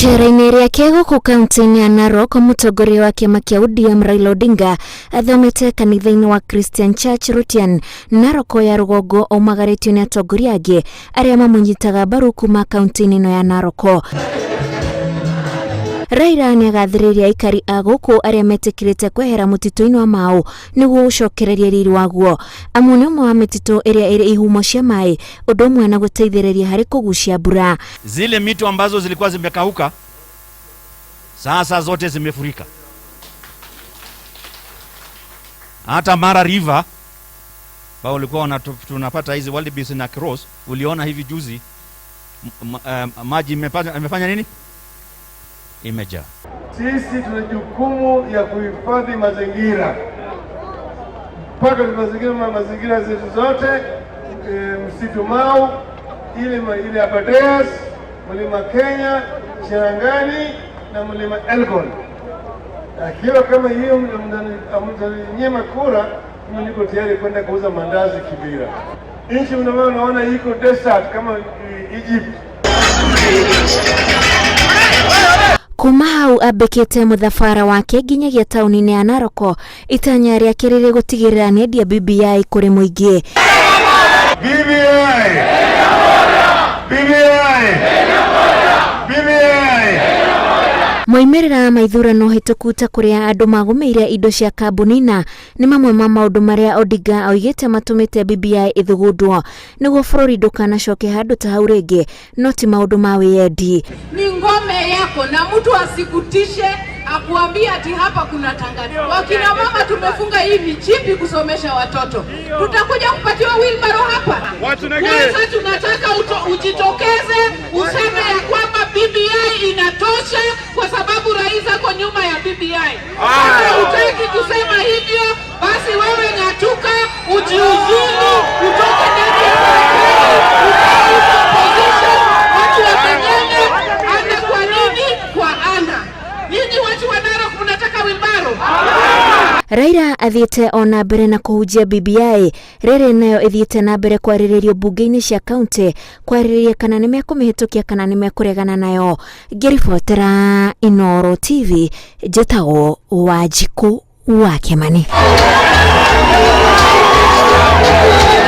Icera-inĩ rĩake gũkũ kaunti-inĩ ya Narok, mũtongoria wa kĩama kĩa ODM Raila Odinga athomete kanitha-inĩ wa Christian Church Rutian, Narok ya rũgongo aumagarĩtio nĩ atongoria angĩ arĩa mamũnyitaga mbaru kuma kaunti-inĩ ĩno ya Narok. Raila nĩagathĩrĩirie aikari a gũkũ arĩa metĩkĩrĩte kwehera mũtitũ-inĩ wa Mau nĩguo gũcokereria riri waguo amu nĩ ũmwe wa mĩtitũ ĩrĩa ĩrĩ ihumo cia maĩ ũndũ ũmwe na gũteithĩrĩria harĩ kũgucia mbura. Zile mito ambazo zilikuwa zimekauka sasa zote zimefurika. Hata Mara River ambao ulikuwa tunapata hizi wildebeest na cross, uliona hivi juzi maji imefanya nini? Imejaa. Sisi tuna jukumu ya kuhifadhi mazingira mpaka mazingira mazingira zetu zote, msitu Mau, ile Aberdares, mlima Kenya, Cherangani na mlima Elgon. Akiwa kama hiyo mtaninyima kura, mimi niko tayari kwenda kuuza mandazi Kibera. Nchi mnaona iko desert kama Egypt. Kuma hau ambĩkĩte mũthabara wake nginyagia taũni-inĩ ya Narok, itanya rĩake rĩrĩ gũtigĩrĩra nĩendia BBI kũrĩ mũingĩ. BBI! BBI! BBI! Moimĩrĩra ma ithurano hĩtũku ta kũrĩa andũ magũmĩire indo cia kambuni na nĩ mamwe ma maũndũ marĩa Odinga oigĩte matũmĩte BBI ĩthugundwo nĩguo bũrũri ndũkanacoke handũ ta hau rĩngĩ, no ti maũndũ ma wĩyendi. Ni ngome yako na mtu asikutishe akuambie ati hapa kuna tangazo. Wakina mama tumefunga hii michipi kusomesha watoto, tutakuja kupatiwa wheelbarrow hapa. Kwanza tunataka ujitokeze useme ya kwamba BBI inatosha, kwa sababu rais ako nyuma ya BBI. Kama hutaki kusema hivyo, basi wewe ng'atuka, ujiuzulu, utoke ndani ya serikali, ukae huko opposition, watu wamenyane ana kwa nini kwa ana. Nyinyi watu wa Narok mnataka wheelbarrow? Raila athiĩte ona mbere na kũhunjia BBI rĩrĩ nayo ĩthiĩte na mbere kwarĩrĩrio mbunge-inĩ cia kaunti kwarĩrĩria kana nĩ mekũmĩhĩtũkia kana nĩ mekũregana nayo. Ngĩribotera Inooro TV, njĩtagwo Wanjikũ wa Kĩmani.